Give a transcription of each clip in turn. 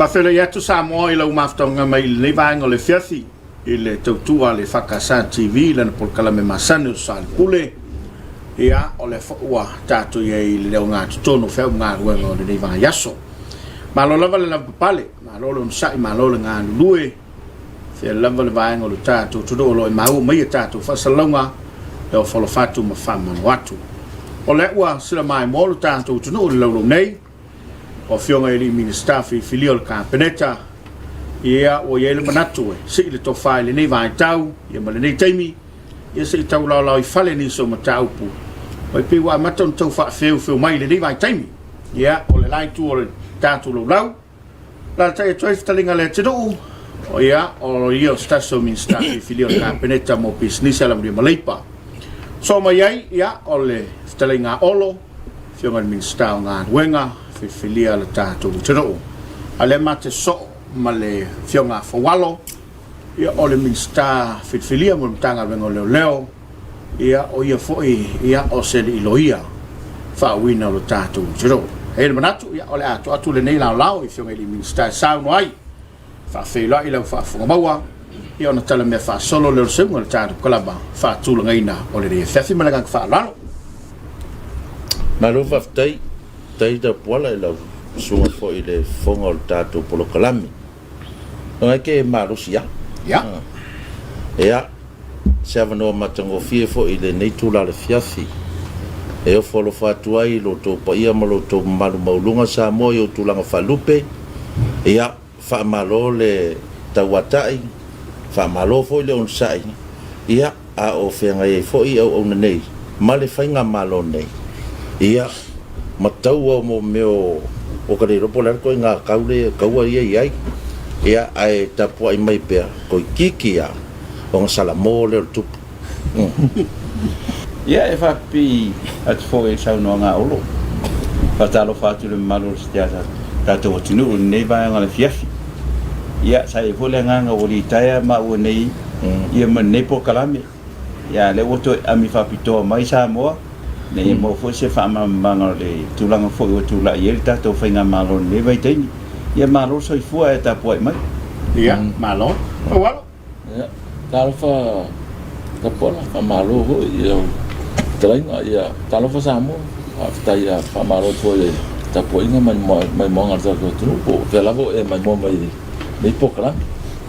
Faafeiloai atu Samoa i lau mafutaga mai i lenei vaega o le afiafi i le tautua a le EFKS TV i lana polokalame masani o Soalepule. Ia, o lea foi ua tatou i ai i le ogatotonu o feau ma galuega o lenei vaiaso. Malo lava le lavapapale, malo le onosai, malo le galulue. Fea lava le vaega o le tatou atunuu o lo o maua mai a tatou faasalalauga e ofo alofa atu ma faamalo atu. O lea ua sila maimoa lo tatou atunuu i le laulau nei, o afioga i alii Minisita filifilia o le Kapeneta, ia ua i ai le manatu e sii le tofa i lenei vaitau ia ma lenei taimi, ia se i tau laolao i fale nisi o mataupu, ua pei ua amata ona tau faafeufeu mai i lenei vaitaimi. Ia, o le la itu o le tatou laulau, Alaalatai atu ai fetalaiga a le atunuu, o ia, o ia o se tasi o Minisita filifilia o le Kapeneta mo Pisinisi, Alamanuia ma Leipa. Soo mai ai, ia, o le fetalaiga a Olo, Afioga i le Minisita o Galuega, filifilia a le tatou atunuu. A lea ma te soo ma le Afioga a Faualo, ia, o le Minisita filifilia mo le Matagaluega o Leoleo, Ia, o ia foi, ia, o se alii loia faauuina o lo tatou atunuu. E i ai le manatu, ia, o le a tuu atu lenei laolao i Afioga i alii Minisita e saunoa ai, faafeiloai lau faafofoga maua, ia, ona tala mea faasolo lea o le seuga o le tatou kalama faatulagaina o lenei afiafi. Ma le agaga faaaloalo. Malo faafetai, faafetai Tapuala i lau susuga foi i le fofoga o le tatou polokalame. Ona e te malosi lava. Ia. Ia, se avanoa matagofie foi i lenei itula o le afiafi e ofo alofa atu ai i lo outou paia ma lo outou mamalu maualuga Samoa i ou tulaga faalupe. Ia, faamalo le tauatai, faamalo foi le onosai. Ia, a o feagai ai foi auauna nei ma le faigamalo nei, ia, ma taua mo mea o ka le iloa po o le a le ituaiga kau le kaua ia e i ai, ia, ae tapuai mai pea, toeitiiti lava ona salamo lea o le tupu. Ia, e faapipii atu foi i le saunoaga a Olo. Faatalofa atu i le mamalu o si a tatou atunuu i lenei vaega o le afiafi. Ia, sa i ai foi le agaga ua litaea maua nei ia ma lenei polokalame. Ia, a lea ua toe ami faapitoa mai Samoa, ina ia maua foi se faamalamalamaga o le tulaga foi ua tulai ai le tatou faigamalo i lenei vaitaimi. Ia, malo le soifua ae tapuai mai. Ia, malo. Faualo. Ia, talofa Tapuala, faamalo foi i lau fetalaiga. Ia, talofa Samoa, faafetai a faamalo atu foi i le tapuaiga mai maimoaga a le tatou atunuu po o fea lava o e maimoa mai i lenei polokalame.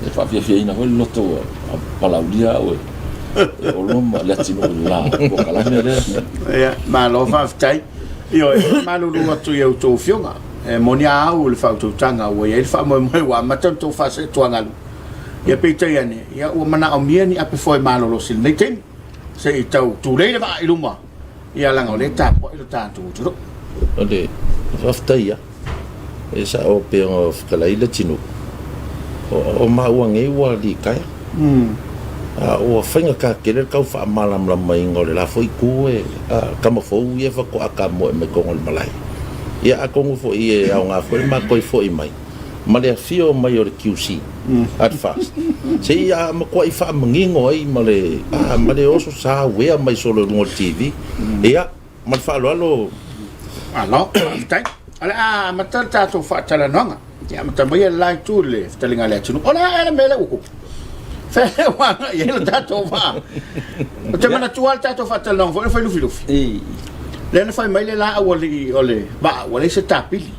E faafiafiaina foi le loto ua valaaulia au e Olo ma Leatinuu i le la polokalame lea. Ia, malo faafetai. Ioe, e faamalulu atu i a outou afioga. E moni a au i le faautautaga ua i ai le faamoemoe ua amata ona outou faaseetuagalu. Ia peitai ane, ia ua manaomia ni ape foe malolosi i lenei taimi, se i tau tulei le vaa i luma, ia leaga o lea e tapuai lo tatou atunuu. O le faafetai lava, e sao pei ona fetalai Leatinuu, o maua nei ua litaea, a ua faigata tele le tau faamalamalamaina o le la foi itu e tama fou ia faatoa tamoe mai totonu o le malae. Ia atonu foi e aoga foi le matou foi mai, ma le afio mai o le QC at first se i a matuai faamanino ai ma le a ma le oso sa uea mai solo i luga o le TV. Ia, ma le faaaloalo. Malo, faafetai. O le a amata le tatou faatalanoaga. Ia amata mai le la itu i le fetalaiga a le atunuu. O le a ea le mea lea ua tupu? Fea lea ua agai i ai le tatou vaa? Ou te manatua lava le tatou faatalanoaga foi lea fai Lufilufi. Lea na fai mai le la aualii o le vaa ua leai se tapili.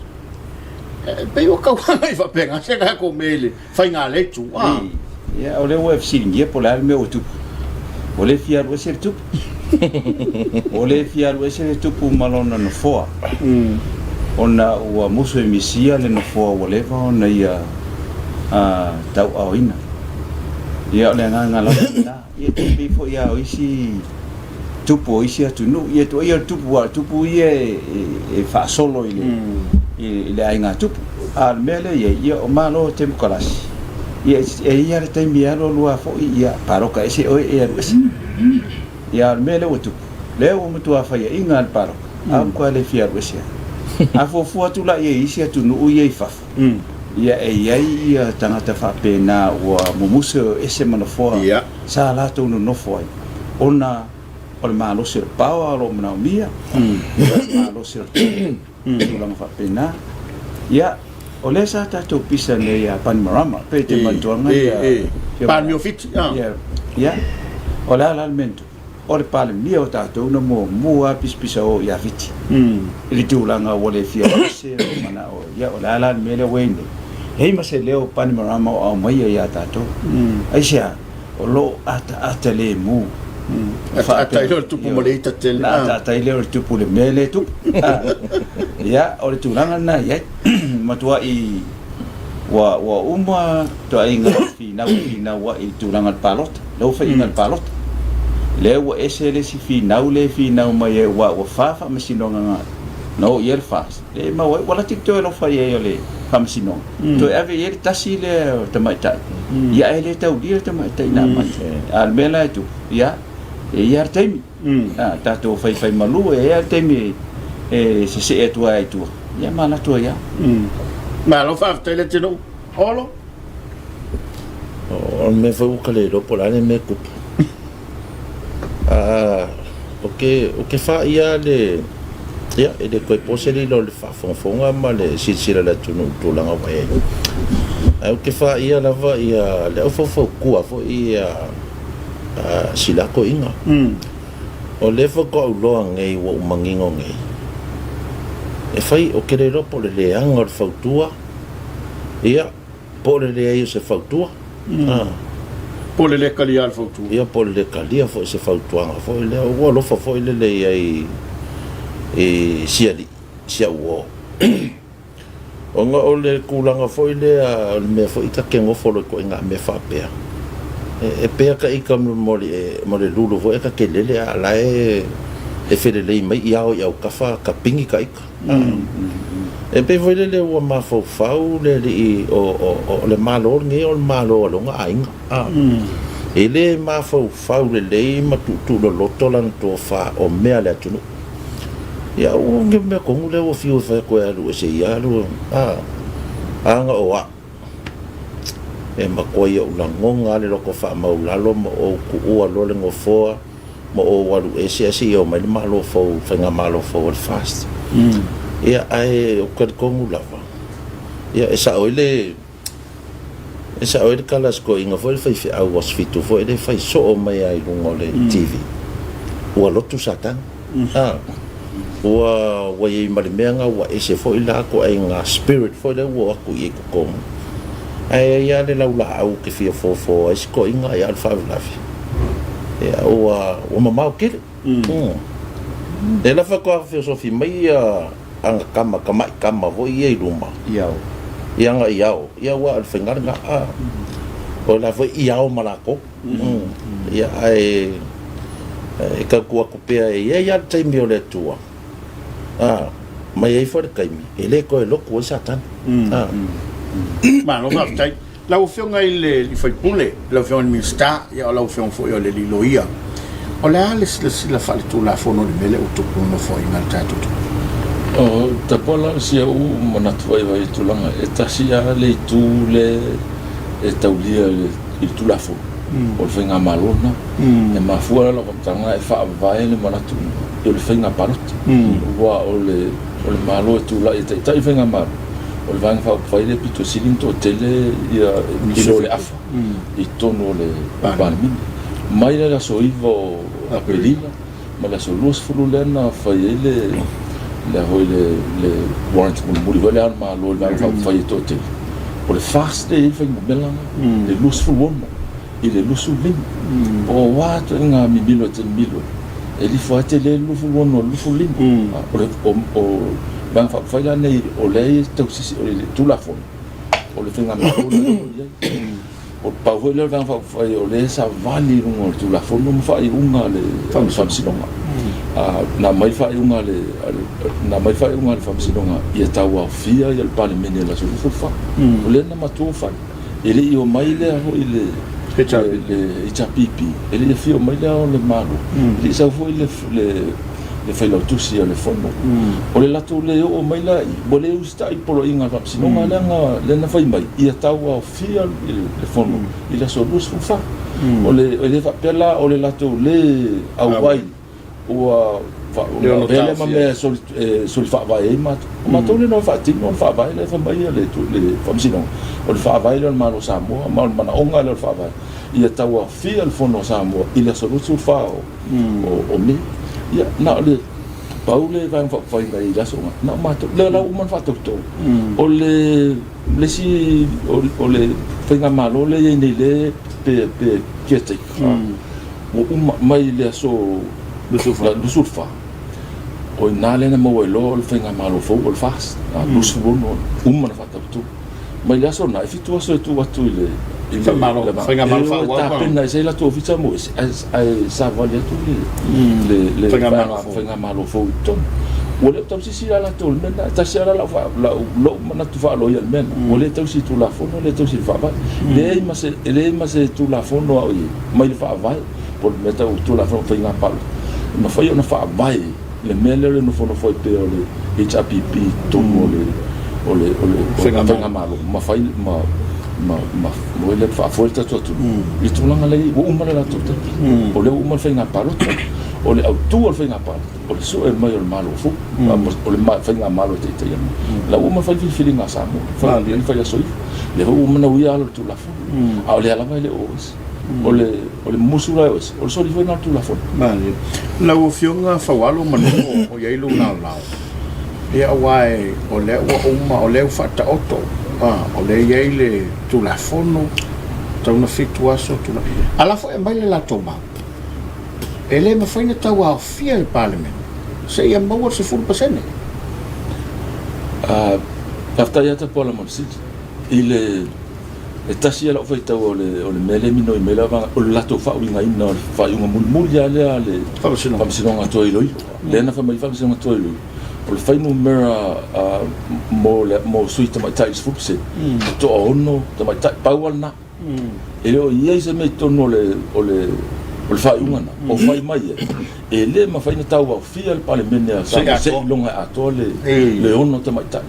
E pei ua tau agai faapena se tatou mea i le faiga a le itu. Ah. Ia, o lea ua e fesiligia po o le a le mea ua tupu. Ua le fia alu ese le tupu. Ua le fia alu ese le tupu ma lona nofoa. Ona ua musu e misia le nofoa ua leva ona ia tauaoina. Ia, o le agaga lava lena. Ia, e pei foi lava o isi tupu o isi atunuu. Ia tuuaia le tupu, aua o le tupu ia e faasolo i le, i le aiga tupu. A o le mea lea e i ai, ia o Malo Temokarasi, ia e i ai lava le taimi e alu alu lava foi, ia palota ese oe e alu ese. Ia a o le mea lea ua tupu, lea ua matua faiaina le palota, a ua matua le fia alu ese lava. A fuafua atu la i ai i isi atunuu ia i fafo, ia e i ai ia tagata faapena ua mumusu e ese ma nofoa sa latou nonofo ai ona o le malosi o le power o lo o manaomia, o le malosi o le tulaga faapena. Ia, O lea sa tatou pisa nei ia Panimarama, pe te manatuaga ia. Palemia o Fiti, a. Ia, o le a la le mea na tupu? O le Palemia o tatou na muamua lava pisapisa o ia Fiti i le tulaga ua le fia o ese o manao, ia o le a la le mea lea ua i ai nei? Leai ma se leo o Panimarama o aumaia ia tatou. Aisea? O lo o ataata lemu. Ataata ai lea o le tupu ma le ita tele. Na ataata ai lea o le tupu i le mea lea e tupu. Ia, o le tulaga lena e i ai. Matuai ua, ua uma ituaiga finau e finau ai i le tulaga o le palota, le ofaiga o le palota. Lea ua ese le isi finau lea e finau mai ai aua ua fa faamasinoga na, na oo i ai le FAST. Lea e maua ai, ua lati toe alofa i ai o le faamasinoga. Toe ave i ai le tasi lea o tamaitai. Ia ae le taulia le tamaitai na aumai. A o le mea la e tupu, ia, e i ai lava le taimi. A tatou faifaimalu, e i ai lava le taimi e sesee atu ai i tua, ia ma alu atu ai lava. Malo faafetai Leatinuu. Olo. O le mea foi ua ka le iloa po o le a le mea e tupu. A, ou te, ou te faia le, ia, e le toe po se lilo i le faafogafoga ma le silasila a le atunuu i le tulaga ua i ai. Ae ou te faia lava ia le aufaufautua foi ia a sila toeaina. O lea faatoa ou iloa nei ua ou manino nei, e fai, ou te le iloa po o le leaga o le fautua, ia, po o le leai o se fautua. Po o le le talia o le fautua. Ia, po o le le talia foi o se fautuaga foi lea. Ua alofa foi lele i ai i si alii, si au uo. Ona o le tulaga foi lea, o le mea foi ta te nofo loa i ituaiga mea faapea, e pei lava ta ita mo le lulu foi lea ta te lele a o la e felelei mai iao i autafa ta pigi ta ita. E pei foi lele ua mafaufau le alii o le Malo lenei o le Malo a lona aiga. E le mafaufau lelei ma tuutuuloloto lana tofa o mea a le atunuu. Ia ua le mea tonu lea ua fiu e fai atu e alu ese ia alu a aga o au e matua i ou lagona lava le loto faamaulalo ma ou tuua loa le nofoa ma ou alu ese ae se i omai le Malo fou, le faigamalo fou a le FAST. Ia ae ou te talitonu lava, ia e sao ai le E sao ai le tala a si toeaina foi le faifeau aso Fitu foi lea e fai soo mai lava i luga o le TV, ua lotu Satani. A, ua, ua i ai ma le mea lena ua ese foi la ituaiga spirit foi lea ua o atu i ai i totonu. Ae i ai lava le laulaau ou te fia fofo ai si toeaina, ia a o le faalavelave, ia ua, ua mamao tele. Lea la faatoa feosofi mai ia ana tama, tamai tama foi ia i luma. I ao. I ana i ao. Ia aua o le faiga lena. A. O la foi i ao ma latou. Ia ae e tautua atu pea e i ai lava le taimi o le Atua. A, ma e i ai foi le taimi e le toe lotu ai Satani. A. Malo faafetai. Lau Afioga i le sui usufono, lau Afioga i le Minisita, ia o lau Afioga foi o le alii loia, o le a le silasila faaletulafono i le mea lea ua tupu i le Nofoaiga a le tatou atunuu? O Tapuala, si au manatu vaivai i le tulaga, e tasi lava le itu lea e taulia i le Tulafono, o le Faigamalo lena. E mafua la lau faamatalaga e faavae le manatu i le faiga palota, aua o le Malo e tulai e taitai le Faigamalo, O le Vaega Faaupufai lea pito sili ona toatele ia i lo le afa i totonu o le Palemene. Mai la le aso 9 o Aperila ma le aso 20 lea na fai ai le le foi le le warrant mulimuli foi lea a le Malo i le Vaega Faaupufai e toatele. O le FAST lea e i ai le fuainumera lena, le 26 i le 25. O a ituaiga mimilo e te mimilo ai, e lifo lava tele le 26 i le 25. O le Vaega Faaupufai la lenei o lea e tausisi i le Tulafono, o le Faigamalo lea o lo o i ai. O le pau foi lea o le Vaega Faaupufai o lea e savali i luga o le Tulafono ma faaiuga a le Faamasinoga. Na aumai le faaiuga a le, na aumai le faaiuga a le Faamasinoga ia tauaofia le Palemene i le aso 24. O lea na matua fai. E le i omai lea foi le HRPP, e le i afio mai le Ao o le Malo, e le i sau foi le Failautusi a le Fono. O le latou le oo mai la i i, ua le usitai i le poloaiga a le Faamasinoga lea na fai mai, ia tauaofia le Fono i le aso 24. O le, e le faapea la o le latou le auai ua. Ona avea lea ma mea e soli faavae ai matou. O matou lea na o e faatino le faavae lea e fai mai le Faamasinoga, o le faavae lea o le Malo o Samoa, ma o le manaoga lea o le faavae, ia tauaofia le Fono a Samoa i le aso 24 o Me. Ia, na o le pau le Vaega Faaupufai na i ai i le aso lena, na o matou. O lea la ua uma ona faatauto. O le isi, o le faigamalo lea e i ai nei lea pe caretaker, ua uma mai le aso 24, o i ina lea na maua ai loa o le faigamalo fou o le FAST, 26 uma ona faatauto. Mai le aso lena, e 7 aso e tuu atu i le Faigamalo faaauau e tapena ai se latou ofisa mo ese, ae savavali atu le faigamalo fou i totonu. Ua le o tausisi la latou i le mea lena. E tasi lava la lou manatu faaloia i le mea lena, ua le tausi i Tulafono, le tausi i le Faavae. E leai ma se Tulafono a o i ai mai le Faavae, po o le mea tau Tulafono o Faiga Palota, e mafai ona faavae le mea lea o le nofonofo ai pea o le HRPP i totonu o le o le o le Faigamalo ma fai ma ma ma ma faafoe le tatou atunuu i le tulaga lea ua uma le latou taimi. O lea ua uma le faiga palota. O le autu o le faiga palota o le sue mai o le Malo fou, o le faigamalo e taitaia mai. La ua uma fai le filifiliga a Samoa, fai fai aso 9. Lea foi ua uma ona uia ala o le Tulafono, a o lea lava e le o ese. O le O le musu la e o ese, o le soli foi lena o le Tulafono. Malie. Lau Afioga Faualo Manunu o i ai lou laolao, ia aua o lea ua uma, o lea ua faataoto, o lea e i ai le Tulafono, tatau ona 7 aso, a la foi e aumai le latou mau, e le mafai ona tauaofia le Palemene seia maua le 10%. Faafetai lava Tapuala mo le fesili. I le E tasi lava lau faitau o le mea lea e minoi mai lau vaega, o le latou faauigaina o le faaiuga mulimuli lava lea a le Faamasinoga Toe Iloilo. Lea na fai mai le Faamasinoga Toe Iloilo, o le fuainumera mo sui tamaitai i le 10%, e toaono tamaitai, pau lava lena. E le o i ai se mea i totonu o le faaiuga lena o fai mai ai, e le mafai ona tauaofia le Palemene a Samoa seiloga e atoa le 6 tamaitai.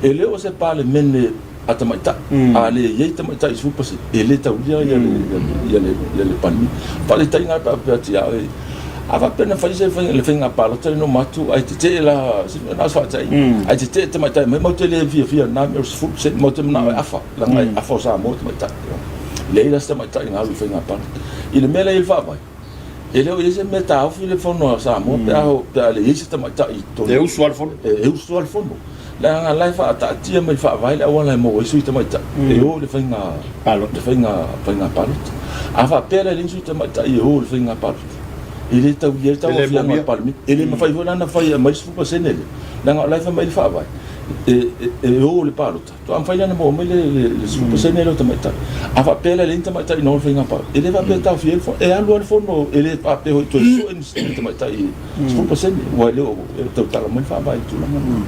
E le o se Palemene a tamaitai, a le i ai tamaitai i 10%, e le taulia le Palemia. Faataitaiga lava pe a faapea atu ia oe, a faapea na fai se le faiga palota lea na uma atu ae tetee la, na o se faataitaiga, ae tetee tamaitai mai, matou te le fiafia i lena mea o le 10%, matou te manao e afa, leaga e afa o Samoa tamaitai. Leai la se tamaitai na alu i faiga palota. I le mea lea e i ai le faavae, E le o i ai se mea e taofi le fono a Samoa pe a pe a leai se tamaitai i totonu. E usu lava le fono. E usu lava le fono. Leaga la e faataatia mai i le faavae le auala e maua ai sui tamaitai e o i le faiga palota. Le faiga faiga palota. A faapea la e leai ni sui tamaitai e o i le faiga palota, e le taulia ai le tauaofiaga o le Palemene. E le mafai foi la ona fai e aumai le 10% lea, leaga o la e fai mai le faavae e o i le palota. Faatoa mafai lea ona maua mai le 10% lea o tamaitai. A faapea la e leai ni tamaitai na o i le faiga palota, e le faapea e taofia ai le fono. E alu lava le fono, e le faapea foi e toe sue ni tamaitai 10% aua e le o tautala mai le faavae i le tulaga lena.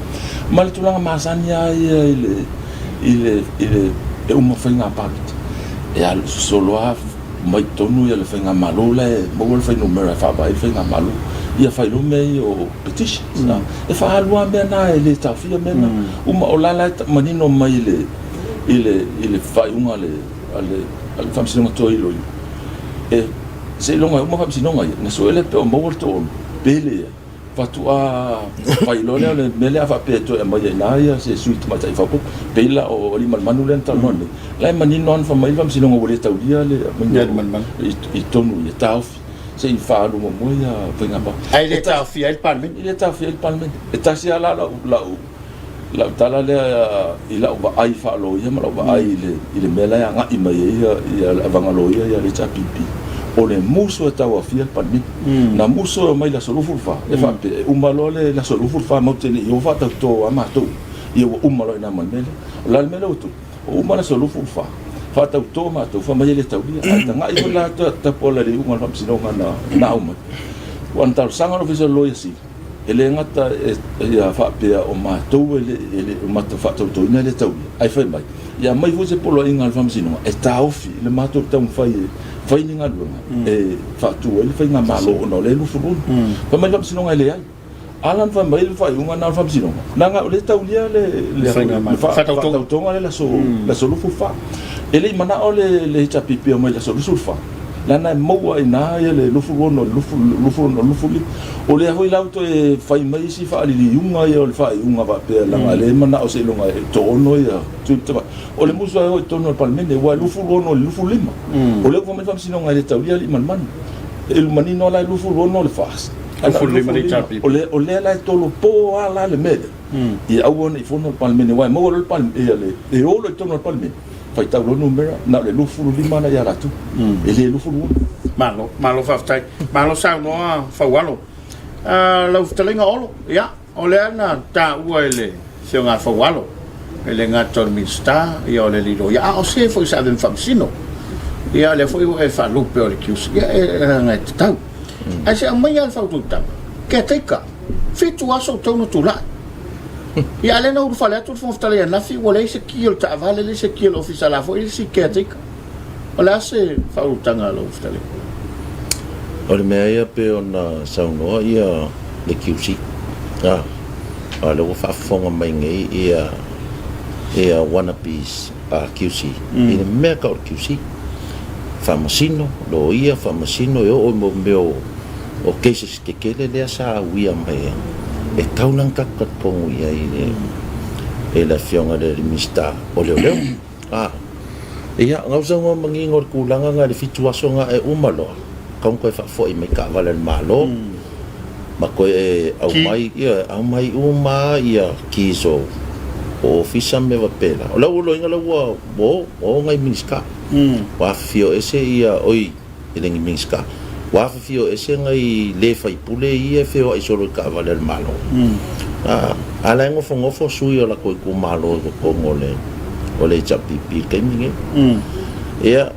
Ma le tulaga masani lava ia i le, i le, i le, e uma faiga palota, e alu sosolo lava mai totonu le faigamalo la e maua le fuainumera e faavae ai le faigamalo, ia fai loa mea ia o petitions. E faaalu lava mea na, e le taofia mea na. Uma o la la e manino mai i le i le i le faaiuga a le a le a le Faamasinoga Toe Iloilo, e seiloga e uma faamasinoga ia, ona sue lea pe o maua le toaono pe leai. Faatoa fai loa lea o le mea lea a faapea e toe aumai ai i ina se sui tamaitai faaopoopo. E pei la o Aliimalemanu lea na talanoa nei, o la e manino lava na fai mai le Faamasinoga ua le taulia le aumaiga i totonu ia taofi se i faaalu muamua ia faiga palota. Ae le taofia ai le Palemene? E le taofia ai le Palemene. E tasi lava la lau lau tala lea i lau vaai faaloia ma lau vaai i le mea la e agai mai ai le avaga loia ia le HRPP, o le musu e tauaofia le Palemene. Na musu e omai i le aso 24, e faapea e uma loa le aso 24 matou te le i o faatauto lava matou, ia ua uma loa i ina ma le mea lea. O le a le mea lea ua tupu? Ua uma le aso 24, faatauto matou, fai mai e le taulia. Ae tagai foi la Tapuala i le iuga o le faamasinoga na aumai. Ua na talosaga le Ofisa o le Loia Sili, E le gata ia faapea o matou e le o matou faatautoina e le taulia, ae fai mai, ia aumai foi se poloaiga a le Faamasinoga e taofi le matou taumafai e fai ni galuega e faatu ai le faigamalo ona o lea e 26. Fai mai le Faamasinoga e leai. A la na fai mai le faaiuga lena a le Faamasinoga, leaga o lea e taulia le faatautoga lea i le aso 24. E le i manao le HRPP e omai i le aso 24. Leaga e maua ai i ina le 26 i le 25. O lea foi la ua toe fai mai isi faaliliuga ia o le faaiuga faapea leaga o lea e manao seiloga e toaono ia sui usufono. O le musu lava e o i totonu o le Palemene aua e 26 i le 25. O lea ua fai mai le Faamasinoga e le taulia alii ma le manu. E manino lava la e 26 le FAST ae na o le 25. O lea la e tolopo lava la le mea lea ia aua ne i fono le Palemene aua e maua loa le Palemene, e o loa i totonu o le Palemene, faitau loa numera, na o le 25 la ia latou, e le 26. Malo, malo faafetai. Malo saunoa Faualo. Lau fetalaiga Olo, ia, o lea na taua e le Afioga a Faualo, e le gata o le Minisita, ia o le alii loia, a o se foi sa ave ma faamasino. Ia, o lea foi ua e faalupe o le QC, ia, e leaga e tatau. Ae se aumaia le faautautaga, caretaker, 7 aso ua tatau ona tulai. Ia, a o lea na ulufale atu le Fofoga Fetalai ananafi, ua leai se ki o le taavale, leai se ki o le ofisa, o la foi e le isi caretaker. O le a se faaulutaga a lau fetalaiga? O le mea ia pei ona saunoa ia le QC, a, a o lea ua faafofoga mai nei ia ia wannabes a QC i le mea tau o le QC, faamasino, loia, faamasino e oo i mo mea o o cases tetele lea sa uia mai e tau la ona tatou talitonu i ai i le i le Afioga i le Minisita o Leoleo. A, ia, na usaunoa manino i le tulaga na i le 7 aso na e uma loa, tatau ona toe faafoi mai taavale a le Malo, ma toe aumai, ioe, aumai uma lava ia keys o ofisa ma mea faapena. O lau iloiga la ua o, ua o nai Minisita, ua afifio ese ia, oi, e le ni Minisita. Ua afifio ese nai le faipule ia e feoai solo i taavale a le Malo. A, a la e nofonofo sui o latou itumalo i totonu o le o le HRPP i le taimi lenei. Ia,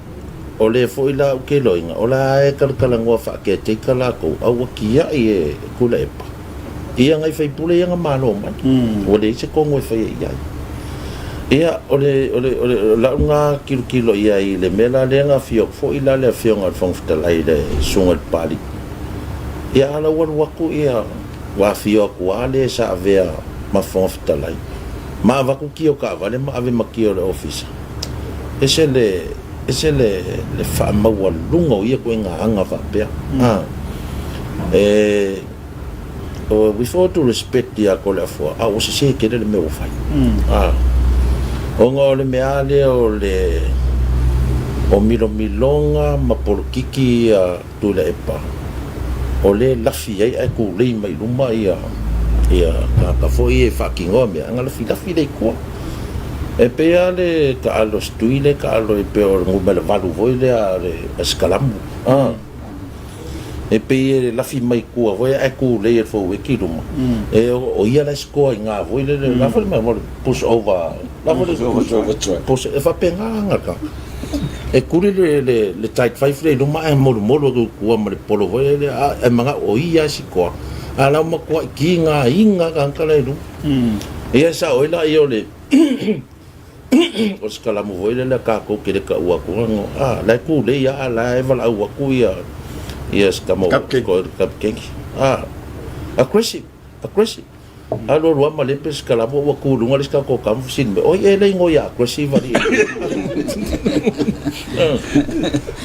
o lea foi la ou te iloaina, o la e talatalanoa faa-caretaker latou, a ua tiai e Tuilaepa ia nai faipule ia na malo mai, ua leai se tonu e faia i ai. Ia, o le, o le, o le, o lau na tilotilo i ai i le mea la lea na afio atu foi la le Afioga i le Fofoga Fetalai i le Susuga i le Papalii. Ia, a la ua alu atu ia, ua afio atu lava le sa avea ma Fofoga Fetalai, ma avatu kia o taavale ma ave ma kia o le Ofisa. Ese le, ese le, le faamaualuga o ia ituaiga aga faapea. A, e, With all due respect ia Toleafoa, a ua sese tele le mea ua fai. A, ona o le mea lava lea o le o milomiloga ma polokiki ia Tuilaepa, o lea e lafi ai ae tulei mai luma ia ia tagata foi ia e faatinoa mea, ona lafilafi lea i tua. E pei lava le taalo a Setui lea e taalo ai pei o le numera 8 foi lea a le Sikalamu. A. E pei e lafi mai tua foi ae tulei e le foueti i luma. E o ia la e score i na foi lele, la foi le mea o le push over, la foi le push over try. Push, e faapena aga le tagata. E tuli le, le, le tight five lea i luma ae molumolu atu i tua ma le polo foi lele, a, e manao o ia e sikoa. A la ua matuai tigaina tagata la i luma. Ia e sao ai la ia o le O se kalamu foi lele a tatou ke le taua atu ano, a, la e tulei a, a la e valaau atu ia, ia se tama Kapkeni. o kapkeni. A, aggressive, aggressive. Alu alu a malepe se kalamu ua tu i luga le isi tatou tama fesili mai, oi e le igoa ia aggressive alii e.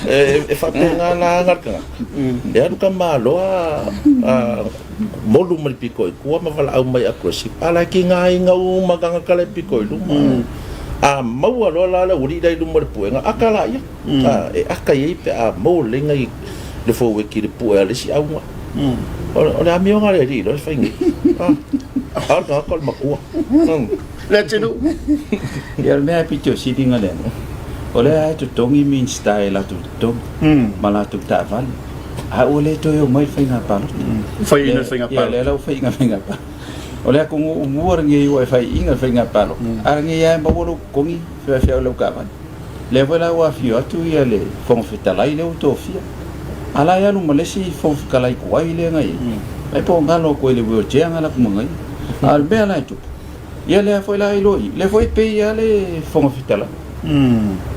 E, e faapena la aga le tagata. E alu ka maloa a, molu mai le pito i tua ma valaau mai aggressive a la e tigaina uma tagata la e pito i luma. A maua loa la le aualii la i luma o le puega, aka laia. A, e aka i ai pe a maua lelei nai le foueti i le pue a le isi auga. O le amioga a le alii loa e fai nei. A, a o le tagata o le matua. Le atunuu. Ia o le mea pito sili na lea, o lea e totogi Minisita i latou totogi ma latou taavale. A ua le toe omai i le faiga palota. Faiaina le faiga palota. Ia, lea la ua faiaina le faiga palota. O le atunuu lenei ua e faiaina le faiga palota, a lenei lava e maua lou totogi feafeai lau taavale. Lea foi la ua afio atu ia le Fofoga Fetalai lea ua tofia. A la e alu ma le isi Fofoga Fetalai tuai lea na i ai. Ai po o galo atu ai i le wheelchair na latou manaia. A o le mea la e tupu, ia lea foi la iloa i i, lea foi e pay lava le Fofoga Fetalai.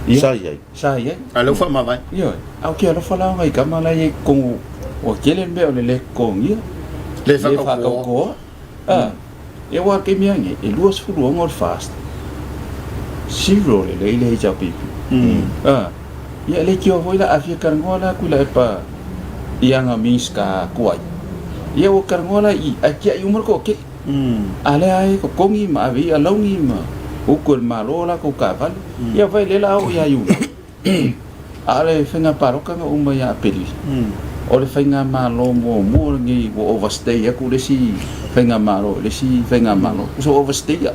Ia. Sa i ai. Sa i ai. A o lea ua faamavae. Ioe. A ou te alofa la ona i tama la e i ai i totonu, ua tele le mea o le le totogia, Le faatautoa. A, e aua o le taimi lava lenei, e 26 o le FAST, zero lelei le HRPP. A, Ia e leitioa foi la a fia talanoa la Tuilaepa i ana Minista tuai. Ia ua talanoa la i i, ae tiai uma le toatele. A lea e totogi ma ave i alauni ma utu e le Malo a latou taavale. Ia vaai lea la a oo ia Iulai. A o le faiga palota na uma ia Aperila, o le faigamalo muamua lenei ua overstay atu le isi faigamalo i le isi faigamalo. So overstay a.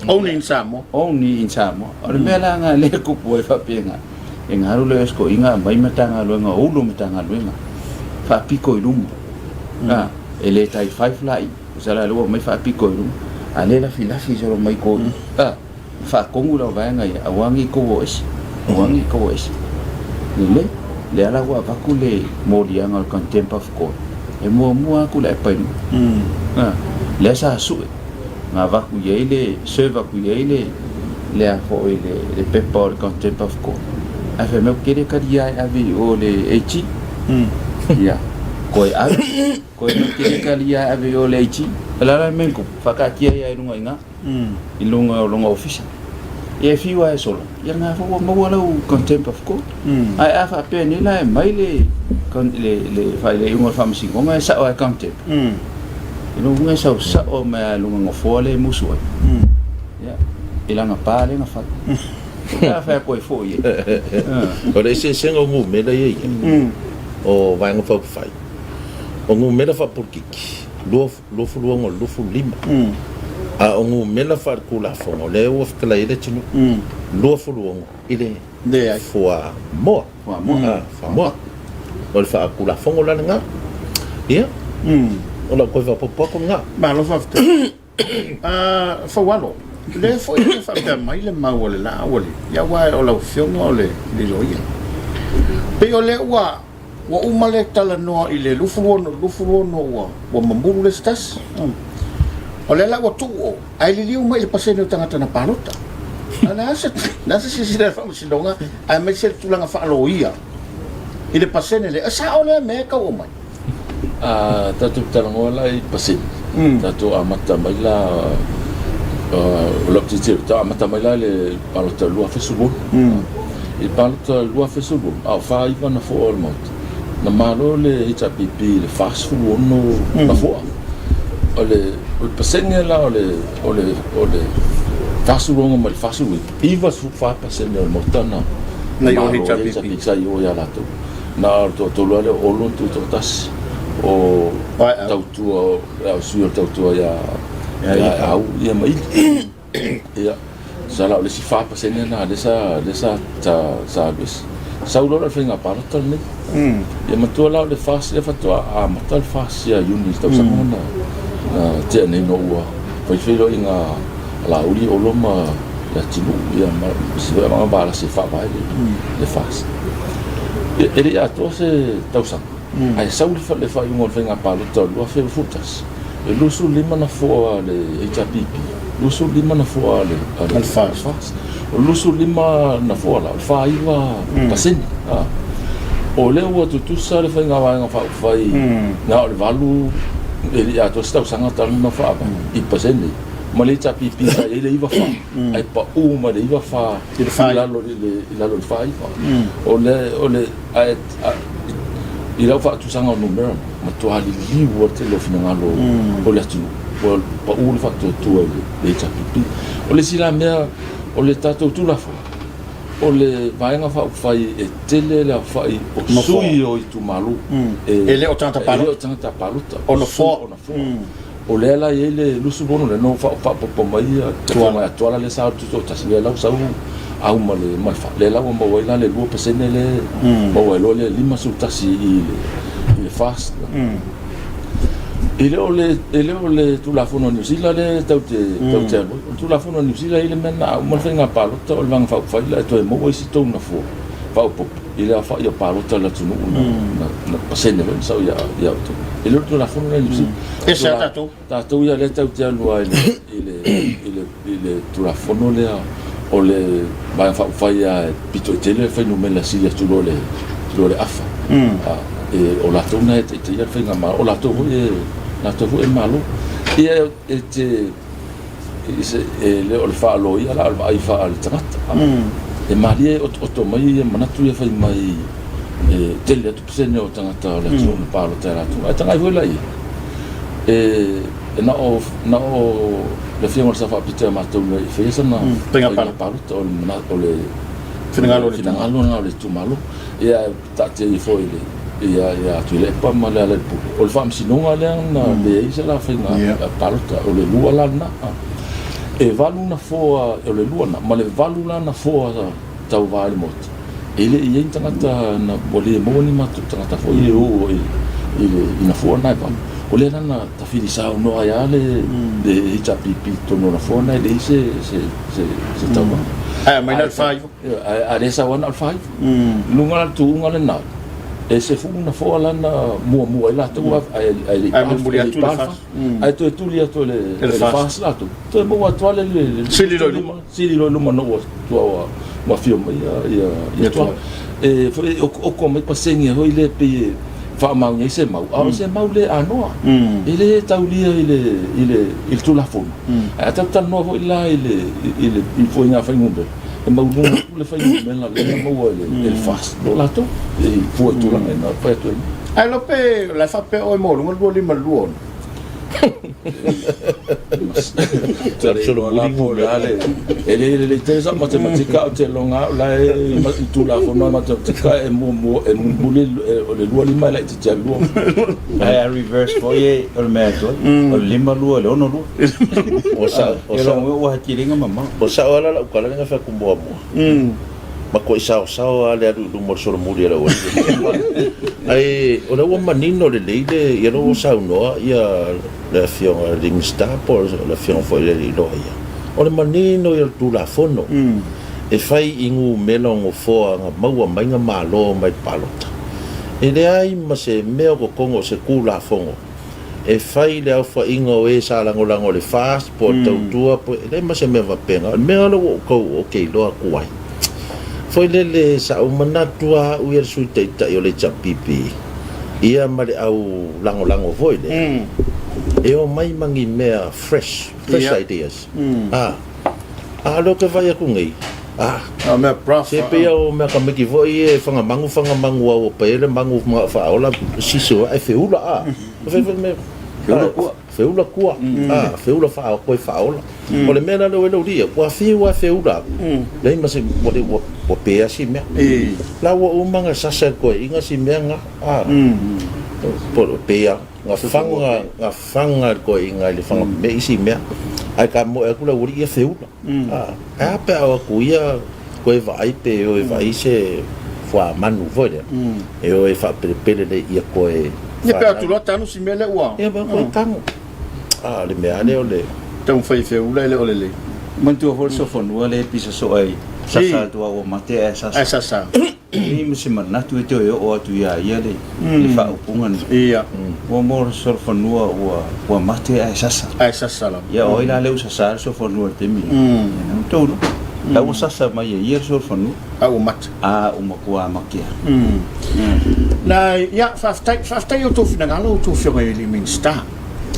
Only in Samoa. Only in Samoa. O le mea la lena lea e tupu ai faapena, e galu le escoiga aumai Matagaluega o Ulu Matagaluega faapito i luma. A, e le tai five la i, tusa la lea ua aumai faapito i luma, a lea e lafilafi solo mai tou i, a, faatonu lau vaega ia, aua ne i tou o ese, aua ne i tou o ese. Lelei, lea la ua avatu le moliaga o le Contempt of Court, e muamua atu le aepa i luma. A, lea sa sue. na avatu i ai le serve atu i ai le le a foi le le pepa o le contempt of court ae fai mai ou te le talia e ave i o le AG ia koe ave koe mai te le talia e ave i o le AG o le a la le mea na tupu faataatia ia i luga i ina i luga o lona ofisa ia e fiu lava e sola ia lena foi ua maua lau contempt of court ae a faapea nei la e aumai le le le le iuga o le faamasinoga e sao lava e contempt I lou uiga e sau sao mai lava i lona nofoa lea e musu ai. Ia, i lana pa lea na fai. O le a fai atu ai foi e. O le eseesega o numera ia i ai, o Vaega Faaupufai, o numera faapolokiki, 22 25, a o numera faaletulafono lea ua fetalai ai le atunuu, 26 i le Leai. Fuamoa. Fuamoa. Fuamoa. O le faatulafono la lena. Ia. O lau toe faaopoopo atu lena. Malo faafetai. Faualo, lea foi e faapea mai le mau a le Laauli, ia aua o lau Afioga o le loia. Pei o lea ua Ua uma le talanoa i le 26 26 ua ua mamulu le isi tasi. O lea la ua tuu o, ae liliu mai i le pasene o tagata na palota. A o le a se, le a se silasila a le Faamasinoga aemaise le tulaga faaloia i le pasene lea? E sao lea mea e tau aumai? A tatou talanoa la i pasene, tatou amata mai la, o lau tilotilo, tatou amata mai la i le palota 2016. I le palota 2016, a o 49 nofoa o le Maota, na malo le HRPP i le 46 nofoa. O le pasene la o le 46 mai le 49, 94% o le Maota na malo i le HRPP sa i o ia latou. Na o le toatolu lava lea o Olo na tutoatasi, o Tautua, o sui o le Tautua ia Aeau ma Ili. Ia, tusa la o le isi 4% lena lea sa, lea sa, sa, sa alu ese. Sau loa la le faiga palota lenei. Ia matua la o le FAST lea faatoa amata le FAST ia Iuni i le tausaga na, na tea nei ina ua fai feiloaiga a Laauli, Olo ma Leatinuu, ia ma isi foi vaega valasi e faavae le, le FAST. Ia, e le i atoa se tausaga, Ae sau le faaiuga o le faiga palota o le 2021, e 25 nofoa a le HRPP, 25 nofoa a le FAST. O le 25 nofoa la, o le 49 pasene. O lea ua tutusa le faiga vaega faaupufai na o le 8, e le i atoa se tausaga talu ona faavae i pasene ma le HRPP sa i ai le 94, ae pau mai le 94 i lalo i le 49. O le, ae i lau faatusaga o numera, matua liliu lava le tele o finagalo o le atunuu, ua pau le faatuatua i le HRPP. O le isi la mea, o le tatou Tulafono, o le Vaega Faaupufai e tele le aofai o sui o itumalo e le o tagata palota, o nofoa. O lea la e i ai le 26 lea na ou faaopoopo mai le Afioga ia Tuala lea sa alu tutoatasi, lea la ua sau au ma le ma le fa, lea la ua maua ai la le 2% lea maua ai loa le 51 i le FAST. E le o le e le o le Tulafono a Niu Sila lea tatou te tatou te alu ai. O le Tulafono a Niu Sila e i ai le mea lena, a uma le faiga palota o le Vaega Faaupufai la e toe maua isi tou nofoa faaopoopo. i le aofai o palota a le atunuu na pasene foi na sau ia outou. E le o le Tulafono lea i Niu Sila. E se a tatou? Tatou ia lea tatou te alu lava i le Tulafono lea o le Vaega Faaupufai lava e pito i tele le fuainumera sili atu loa le afa. O latou na e taitaia le faigamalo, o latou foi e malo. Ia e te e le o le faaloia la, o le vaai faale-tagata. E malie e otooto mai ia manatu ia fai mai e tele atu pasene o tagata o le atunuu na palota e latou. Ae tagai foi la i ai, e na o na o le Afioga i le Sao Faapito ia matou na i faia sana faiga palota, o le o le finagalo finagalo lena o le itumalo. Ia ae taatia ifo i le ia ia Tuilaepa ma Lealailepule, o le faamasinoga lea na leai se la faiga palota, o le lua la lena. E valu nofoa, o le lua lena, ma le valu la nofoa tauva i le Maota, e le i i ai ni tagata na, ua le maua ni matou tagata foi e o i le i nofoa na e valu. O lea la na tafili saunoa ai lava le le HRPP i totonu o nofoa na e leai se se se se tauvaga. Ae aumai na o le 49. Ae lea sau lava na o le 49. I luga la o le tuuga lena, e 10 nofoa la na muamua ai latou ae ae le i pa le FAST. Ae toe tuli atu e le FAST latou, toe maua atu lava le sili loa i luma, sili loa i luma ina ua ua afio mai ia Tuala. E foi e okooko mai pasene foi lea pei e faamaoni ai se mau, a o se mau le anoa, e le taulia i le i le i le Tulafono. Ae a tatou talanoa foi la i le i le i ituaiga fuainumera, e maualuga atu le fuainumera lea na maua e le FAST i lo latou, e fua i tulaga na fai atu ai. Ae iloa pe o la e faapea oe maualuga le 252. E le lelei tele sau matematika ae ou te iloga au la e i Tulafono a matematika e muamua e mulimuli o le 25 e laitiiti atu i le 2. Ae a reverse foi e o le mea atu ai, o le 52 i le 62. Ua sao, ua sao. Ua tiliga mamao. Ua sao lava la lau tala lea na fai atu muamua. Matuai saosao lava le alu i luma o le solomuli a le aualii. Ae o lea ua manino lelei le, ia lea ua saunoa ia le Afioga i le Minisita po o le Afioga foi i le alii loia, o le manino ia o le Tulafono e fai i numera o nofoa na maua mai na malo mai le palota. E leai ma se mea o totonu o se Tulafono e fai le aofaiga o e sa lagolago i le FAST po o le Tautua po o, e leai ma se mea faapena. O le mea lea ua ou tau ou te iloa atu ai, foi lele sa ou manatu lava au ia le Sui Taitai o le HRPP, ia ma le au lagolago foi lea, e omai ma ni mea fresh, fresh ideas. A, a o lea ou te vaai atu nei, a, se pei lava o mea tamaiti foi ia e fagamanu fagamanu lava ua paia le manu manao faaola sisi ae feula a. Fai foi le mea, Feula kua. Feula kua, a, feula faa, koe faaola. O le mea la lea ua i lou alii, ua fiu lava e feula atu, leai ma se, ua le, ua, ua pea si mea. La ua uma ona sasa e le toeaina si mea na, a, po o pea, na faga, na faga e le toeaina i le faga mea isi mea, ae tamoe atu le aualii ia feula. A, ae a pe a o atu ia koe vaai pe o e vaai se fuamanu foi lea, e o e faapelepele lea ia koe. Ia pe atu loa tanu si mea lea ua. Ia pe koe tanu. A, o le mea lava lea o le. Taumafai e feula e le o lelei. Manatua foi le sofanua lea e pisa soo ai, sasa atu a ua mate ae sasa. Ae sasa. E leai ma se manatu e toe oo atu ia ia le le faaupuga nei. Ia. Ua mo le solofanua ua ua mate ae sasa. Ae sasa lava. Ia o ai la lea ua sasa ai le solofanua i le taimi lea? Ia na outou nuu. La ua sasa mai e ia le solofanua. A ua mate. A ua matua mate lava. Na, ia, faafetai, faafetai i outou finagalo outou Afioga i alii Minisita.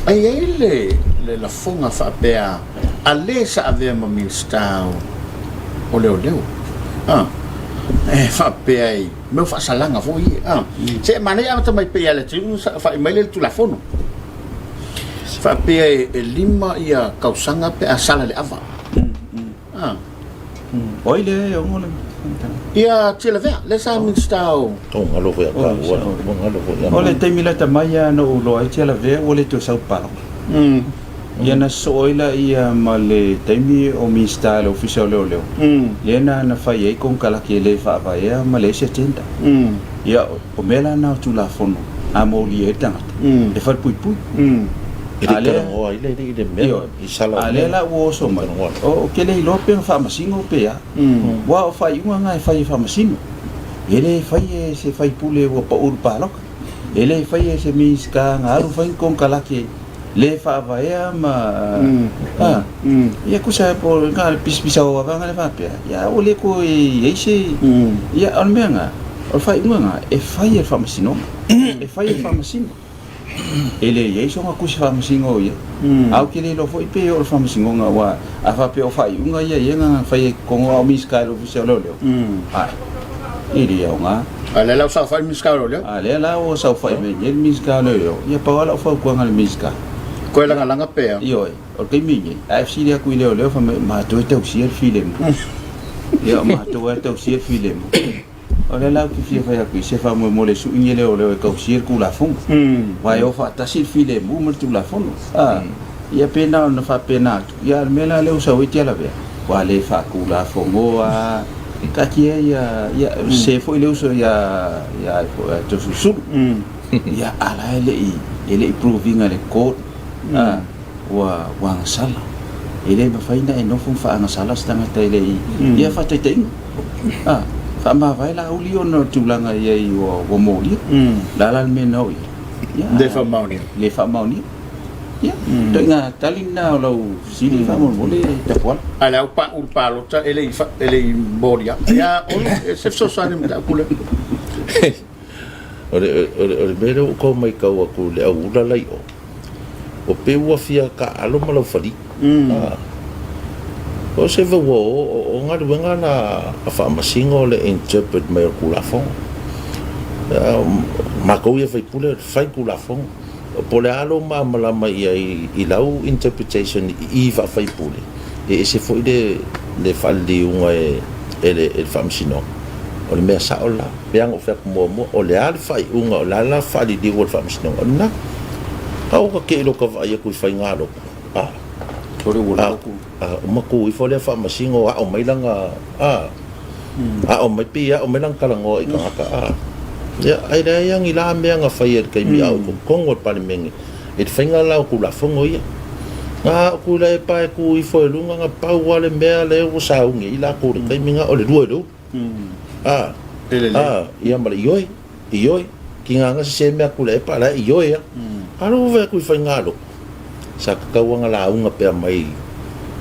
E i ai le le lafoga faapea a le sa avea ma Minisita o o Leoleo a e faapea i mea o faasalaga foi ia a se e manaia amata mai pei ia Leatinuu sa fai mai lea i le Tulafono faapea e 5 ia tausaga pe a sala i le ava a O ai lea e ono le Ia Tialavea, lea sa Minisita o... Ua galo foi ia taua, ua galo foi ia O le taimi lata mai lava na ou iloa ai Tialavea ua le toe sau palota. Ia na sosoo ai laia ma le taimi o Minisita i le Ofisa o Leoleo, lea na na fai ai konekarate e le faavaea ma leai se tender. Ia o mea la na o Tulafono a molia ai le tagata, e falepuipui. E le i talanoa ai le alii i le mea i sala o A lea la ua oso mai, ou te le iloa pe na faamasino pe a. Aua o faaiuga na e fai e faamasino. E le fai e se faipule ua pau i le palota. E le fai e se Minisita na alu fai ni konekarate le faavaea ma a. Ia tusa po o le pisapisao lava na le faapea, ia ua le toe i ai se. Ia o le mea na, o le faaiuga na e fai e le Faamasinoga. E fai e le Faamasino. E le i ai sona tusi faamasino o i ai. Ae ou te le iloa foi pe oo i le faamasinoga aua a faapea o faaiuga ia ia na faia i totonu a o Minisita i le Ofisa o Leoleo, ae, e le aoga. A o lea la ua saofai le Minisita o Leoleo. A lea la ua saofai mai nei le Minisita o Leoleo, ia pau lava lau fautuaga i le Minisita. Toe lagalaga pea. Ioe, o le taimi lenei, a e fesili atu i leoleo fai mai, o matou e tausia le filemu. Ia o matou lava e tausia le filemu. O lea la ou te fia fai atu i se faamoemoe le sui ni leoleo e tausia le Tulafono. Aua e o faatasi le filemu ma le Tulafono. A, ia pe na ona faapena atu, ia a o le mea la lea ua sau ai Tialavea, ua le faatulafonoa, taatia ia, ia, sese foi le uso ia, ia Toeolesulusulu. Ia, a la e le i, e le i prove ina i le court, a, ua, ua agasala. E le mafai ona e nofo ma faagasala se tagata e le i, ia faataitaiga. A, faamavae Laauli ona o le tulaga i ai ua molia. O le a la le mea na oo i ai? Ia, Le faamaonia. Le faamaonia. Ia, ituaiga tali lena o lau fesili faamolemole Tapuala. A o le au paʻu i le palota e le i molia. Ia, Olo, e se fesoasoani i le mataupu lea. O le mea lea ua ou tau matau atu i le au ula la i o, o pei ua fia taaalo ma laufali. O se ua o galuega la a faamasino le interpret mai o le Tulafono. O matou ia sui usufono e fai Tulafono. Po o le a lou malamalama i ai i lau interpretation i i faa-faipule, e ese foi le faaliliuga e le Faamasinoga. O le mea sao la, pei lava ona ou fai atu muamua, o le a le faaiuga, o le a la faaliliuga o le Faamasinoga, o lena. A ua ta te i lota vaai atu i faigalotu, a, a uma tu ifo lea Faamasino ao mai lana, a, Ao mai pei e ao mai lana talanoa i tagata a. Ia, ae leai lava ni la mea na faia i le taimi a o i totonu o le Palemene i le faiga la o Tulafono ia. Na ao Tuilaepa e tu ifo i luga na pau lava le mea lea ua sauni ai latou i le taimi na o le lua i le ulu. A, a, ia ma le ioe, ioe. Tiga na sese mea a Tuilaepa a la e ioe lava. A o lea ua vaai atu i faigalotu, Sa tatau lava ona lauga pea mai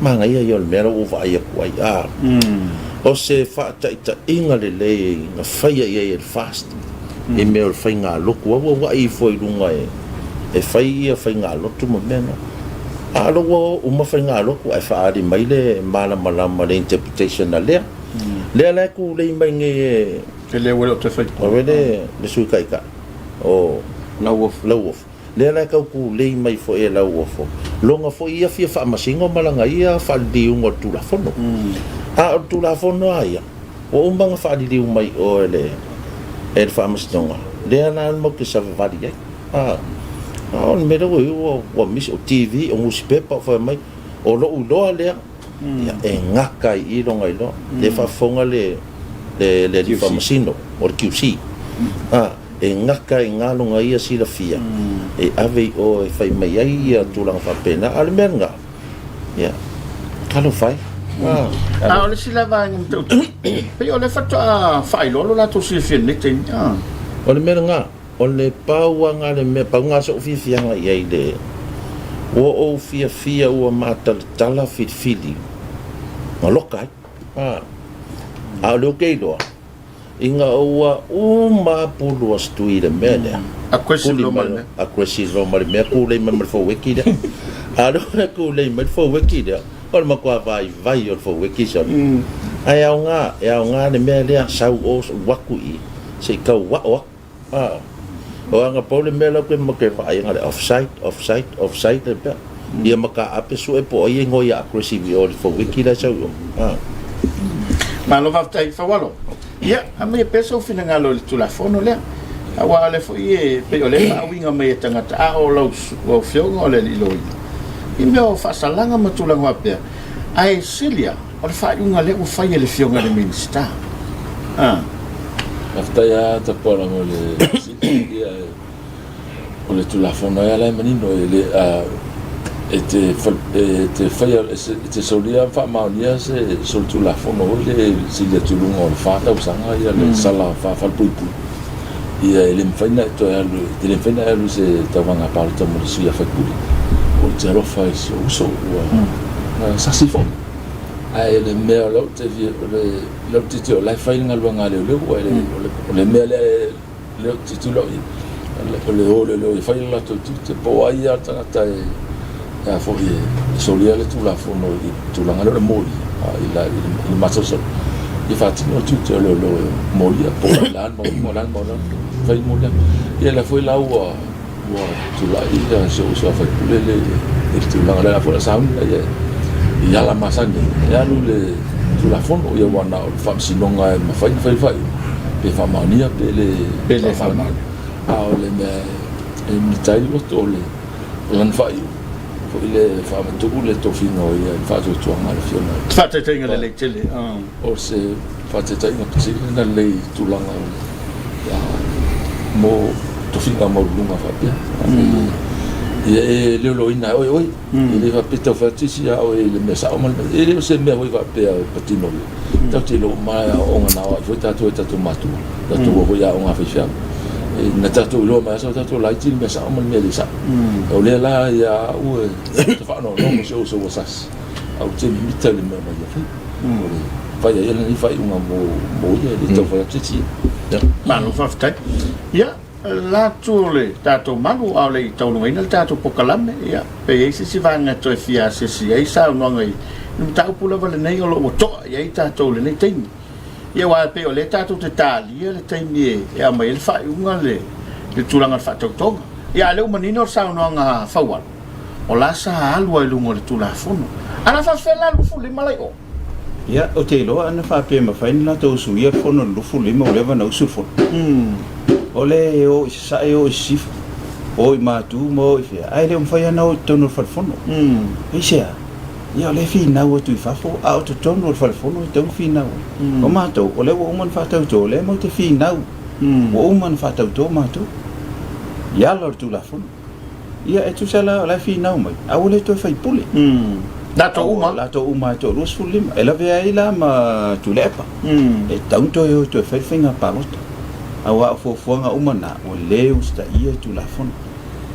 manaia ia o le mea la ua ou vaai atu ai. A o se faataitaiga lelei na faia i ai e le FAST i mea o le faigalotu auauai ifo i luga e fai ia faigalotu ma mea na. A o lea ua uma faigalotu ae faaali mai le malamalama i le interpretation a lea. Lea la e tulei mai nei e E le ua le o toe faipule. O le Sui Taitai o Lauofo. Lauofo. Lea la e tau tulei mai foi e Lauofo lona foi ia fia faamasino ma lana ia faaliliuga o le Tulafono. A o le Tulafono lava ia, ua uma ona faaliliu mai i o e le e le Faamasinoga, lea la matou te savavali ai. A o le mea lea ua i ai ua misi, o TV, o nusipepa o fai mai, o lou iloa lea, ia e gata ai i i lona iloa. Lea e faafofoga le le alii faamasino o le QC. A. E gata i ina lona ia silafia e ave i o e fai mai ai ia tulaga faapena. A o le mea lena, ia, talofa e. A o le isi la vaega matautia, pei o lea faatoa faailoa lo latou silafia i lenei taimi. O le mea lena, o le pau lava lena o le mea, pau lena o so'u fiafiaga i ai i le, ua ou fiafia ua matalatala filifili na loka ai. A o lea ou te iloa, Ina ua uma pulu a Stui i le mea lea. Aggressive loa ma le mea. Aggressive loa ma le mea, kūlei mai ma le foueki lea. A o lea ua kūlei mai le foueki lea, o le matua vaivai o le foueki sole. Ae aoga, e aoga le mea lea, sau o, alu atu i i, se i tau ao atu. A, o aga pau le mea la ou te mate vaai na o le offside, offside, offside le mea. Ia ma taape sue po o ai e igoa ia aggressive i o i le foueki la e sau i o. A. Malo faafetai Faualo. Ia, aumaia pea sou finagalo i le Tulafono lea. Aua o lea foi e pei o lea e faauiga mai e tagata, a o lau Afioga o le alii loia, i mea o faasalaga ma tulaga faapea, ae sili lava, O le faaiuga lea ua fai e le Afioga i le Minisita. A. Faafetai lava Tapuala mo le fesili. Ia, o le Tulafono lava la e manino, e le, a, e te, e te faia, e te solia ma faamaonia se solitulafono foi lea e sili atu i luga o le fa tausaga ia le sala faa-falepuipui. Ia, e le mafai ona e toe alu, e le mafai ona e alu i se tauvaga palota mo le sui usufono. Ou te alofa i si ou uso ua sasi foi. Ae o le mea o lea ou te fia, o lea ou te tilotilo o la e fai le galuega a leoleo, o le mea lea ou te tilotilo i ai. O le o leoleo e fai le latou tiute, po o ai lava le tagata e a foi e solia le Tulafono i le tulaga lea o le molia i le masalosalo, ia faatino le tiute o leoleo e molia, po o le a le maualuga, o le a le maualuga, fai le moliaga. Ia lea foi la ua Ua tulai si ou uso a sui usufono lea i le tulaga lea foi o le a sauni ina ia i ala masani e alu i le Tulafono, ia aua na o le Faamasinoga e mafai ona fai le faaiuga pe faamaonia pe le faamaonia. A o le mea e mita ai le loto o le lana faaiuga foi lea e faamatuu le tofiga o ia i le faatuatuaga a le Afioga i le Faataitaiga lelei tele. O se faataitaiga sili ona lelei i tulaga o le mo tofiga maualuluga faapea. Ia e leoleoina e oe oe, e le faapea tau fai atu se isi ia oe i le mea sao ma le mea, e le o se mea foi faapea e patino i tatou te iloa uma lava e aoaoga na aoai foi tatou e tatou matua, tatou o foi i aoga a faifeau. Na tatou iloa mai lava sa o tatou laiti le mea sao ma le mea le sao. O lea la ia au e faanoanoa ma si ou uso ua sasi, ae ou te mimita i le mea na ia faia. O le fai ai lenei faaiuga mo ia, e le tau fai atu se isi. Malo faafetai. Ia, la atu o le tatou malu a o le i taualugaina le tatou polokalame, ia, pe i ai se isi vaega e toe fia asiasi ai saunoaga i le mataupu lava lenei o lo o ua to'a i ai tatou i lenei taimi. Ia, aua e pei o lea tatou te talia le taimi e aumai ai le faaiuga le tulaga o le faatautoga. Ia, a o lea ua manino le saunoaga a Faualo, o la sa alu ai i luga o le Tulafono. A la faafefea la 25 la i o? Ia, ou te iloa ana faapea e mafai ona latou usuia le fono i le 25 ua leva ona usu le fono. O le o i sasae o i sisifo, o i matu ma o i fea, ae le o mafai lava ona o i totonu o le fale fono. Aisea? Ia o lea e finau atu i fafo, a o totonu o le fale fono e tatau ona finau ai. O matou, o lea ua uma ona faatauto, o lea matou te finau, ua uma ona faatauto matou i ala o le Tulafono. Ia, e tusa la o la e finau mai, a ua le toe faipule. Latou uma. Latou uma e toa 25. E lavea ai la ma Tuilaepa. E tatau ona toe o e toe fai le faiga palota. Aua o fuafuaga uma na, ua le usitaia Tulafono.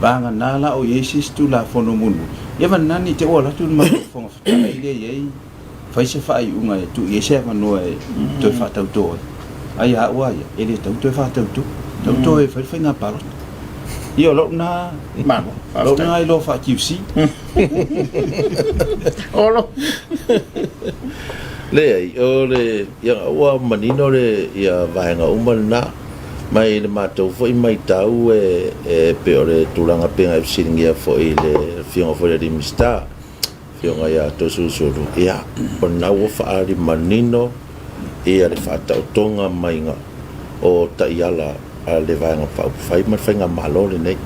Vagana la o i ai se isi Tulafono mulimuli, ia vagana ne i te i ua alu atu le matou Fofoga Fetalai lea e i ai, fai se faaiuga e tuu i ai se avanoa e toe faatauto ai. Ae ia au lava ia, e le tatau ona toe faatauto. E tatau toe fai le faiga palota. Ia o lou lena, lou lena iloa faa-QC. Olo. Leai, o le, ia, ua manino le, ia, vaega uma lena. Ma i le matou foi matau e, e pei o le tulaga pei ona e fesiligia foi i le Afioga foi i le Minisita, Afioga ia Toeolesulusulu, ia, o lena ua faaali manino ia le faataotoga maiga o taiala a le Vaega Faaupufai ma le Faigamalo lenei.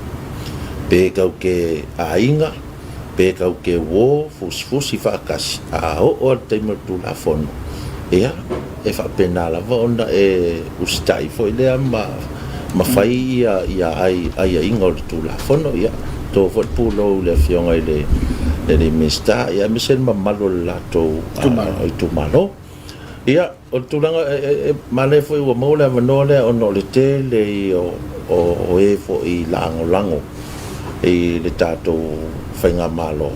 Pe tau te aiga, pe tau te uo fusifusi faatasi, a oo lava i le taimi o le Tulafono, ia, e faapena lava ona e usitai foi lea ma ma fai ia ia aiaiga o le Tulafono. Ia, to foi le pulou i le Afioga i le alii Minisita, ia aemaise le mamalu o le latou itumalo. Ia, o le tulaga e manaia foi ua maua le avanoa lea ona o le tele ia o e foi lagolago i le tatou faigamalo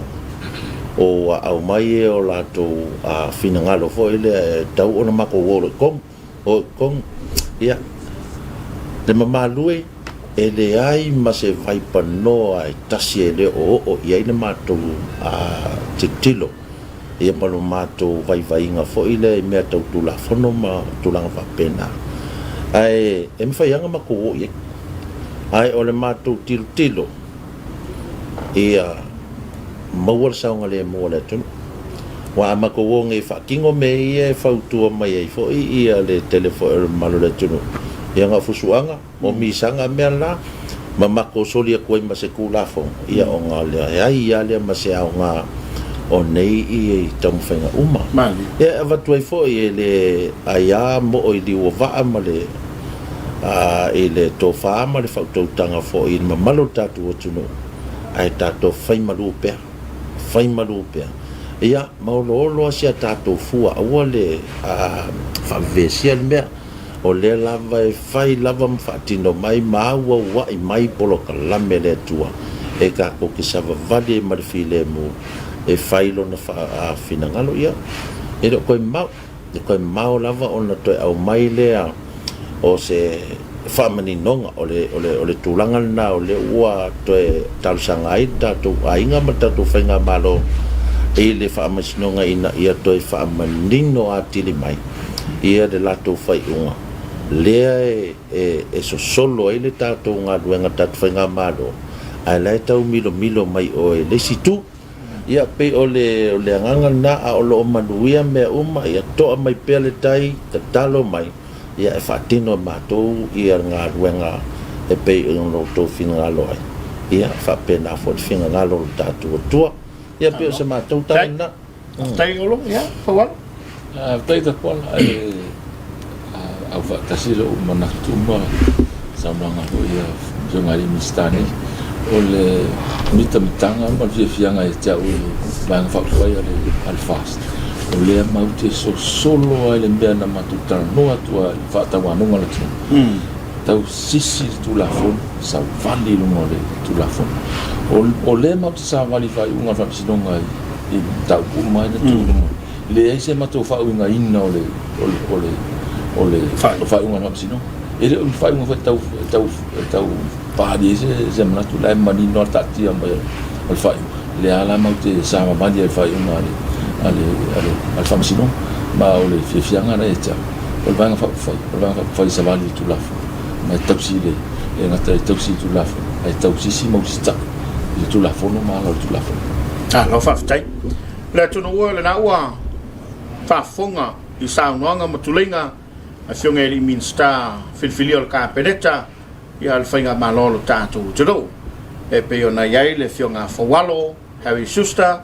ua aumai o latou finagalo foi lea e tatau ona matou o loa i totonu, o i totonu. Ia, le mamalu e, e leai ma se vaipanoa e tasi e le o oo i ai le matou tilotilo, ia ma lo matou vaivaiga foi lea i mea tau Tulafono ma tulaga faapena. Ae e mafai lava ona matou o i ai. Ae o le matou tilotilo, ia maua le saogalemu o le atunuu. Aua a matou o nei e faatino mea ia e fautua mai ai foi ia le tele foi o le mamalu o le atunuu, ia na o fusuaga, o misaga mea la, ma matou soli atu ai ma se Tulafono, ia ona leai lava lea ma se aoga o nei taumafaiga uma. Ia e avatu ai foi e le aia moo i liu o vaa ma le i le tofa ma le faautautaga foi i le mamalu o le tatou atunuu, ae tatou fai malu pea, fai malu pea. Ia, ma oloolo lava si a tatou fua, aua le faavevesia le mea. O lea lava e fai lava ma faatino mai ma auauai mai polokalame a le Atua e tatou te savavali ai ma le filemu e fai Lona finagalo. Ia, e le o toe mamao. E toe mamao lava ona toe aumai lea o se faamaninoga, o le, o le, o le tulaga lena o lea ua toe talosaga ai le tatou aiga ma le tatou faigamalo i le faamasinoga ina ia toe faamanino atili mai ia le latou faaiuga lea e, e, e sosolo ai le tatou galuega, le tatou faigamalo, ae la e tau milomilo mai o e le isi itu. Ia, pei o le, o le agaga lena, a o lo o manuia mea uma, ia toa mai pea le tai, tatalo mai, ia e faatino e matou ia le galuega e pei ona outou finagalo ai. Ia, faapena foi le finagalo o lo tatou Atua. Ia, pei o se matou tala lena. Faafetai Olo, ia, Faualo. Faafetai Tapuala, e aufaatasi lou manatu ma saunoaga foi a Afioga i Minisita nei. O le mitamitaga ma le fiafiaga ia te au i le Vaega Faaupufai a le FAST, o lea matou te sosolo lava i le mea na matou talanoa atu ai i le faatauanoga o le atunuu. Tausisi le Tulafono, savali i luga o le Tulafono. O lea matou te savali i faaiuga a le Faamasinoga i mataupu uma ia na tuu i luma. E leai se matou faauigaina o le o le o le o le faaiuga a le Faamasinoga. E le o ni faaiuga foi e tau e tau e tau faaali ai se se manatu, la e manino lava le taatia mai o le faaiuga. O lea la matou te savavali ai i le faaiuga a le a le a le a le Faamasinoga. Ma o le fiafiaga lena ia te au, o le Vaega Faaupufai, o le Vaega Faaupufai e savali i le Tulafono ma e tausi i le, e le gata e tausi i le Tulafono, ae tausisi ma usitai i le Tulafono ma ala o le Tulafono. Malo faafetai. Le atunuu e, lena ua faafofoga i saunoaga ma tuleiga a Afioga i Alii Minisita filifilia o le Kapeneta ia le Faigamalo o lo tatou atunuu e pei ona i ai le Afioga a Faualo Harry Schuster,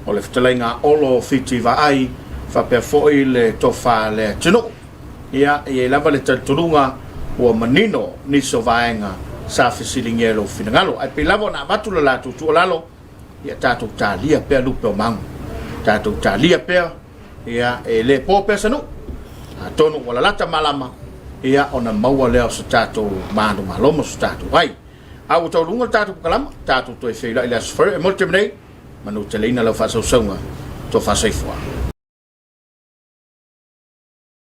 o le fetalaiga a Olo Fiti Vaai, faapea foi le tofa a le atunuu. Ia, e i ai lava le talitonuga ua manino nisi o vaega sa fesiligia e lou finagalo. Ae pei lava ona avatu le latou tuualalo, ia tatou talia pea lupe o magu. Tatou talia pea, ia, e le po pea se nuu. Atonu ua lalata malama, ia, ona maua lea o se tatou manumalo ma so tatou ai. A ua taualuga le tatou pakalama, tatou toe feiloai i le Aso Faraile. E mo le taimi nei, manuteleina lau faasausauga, tofa soifua.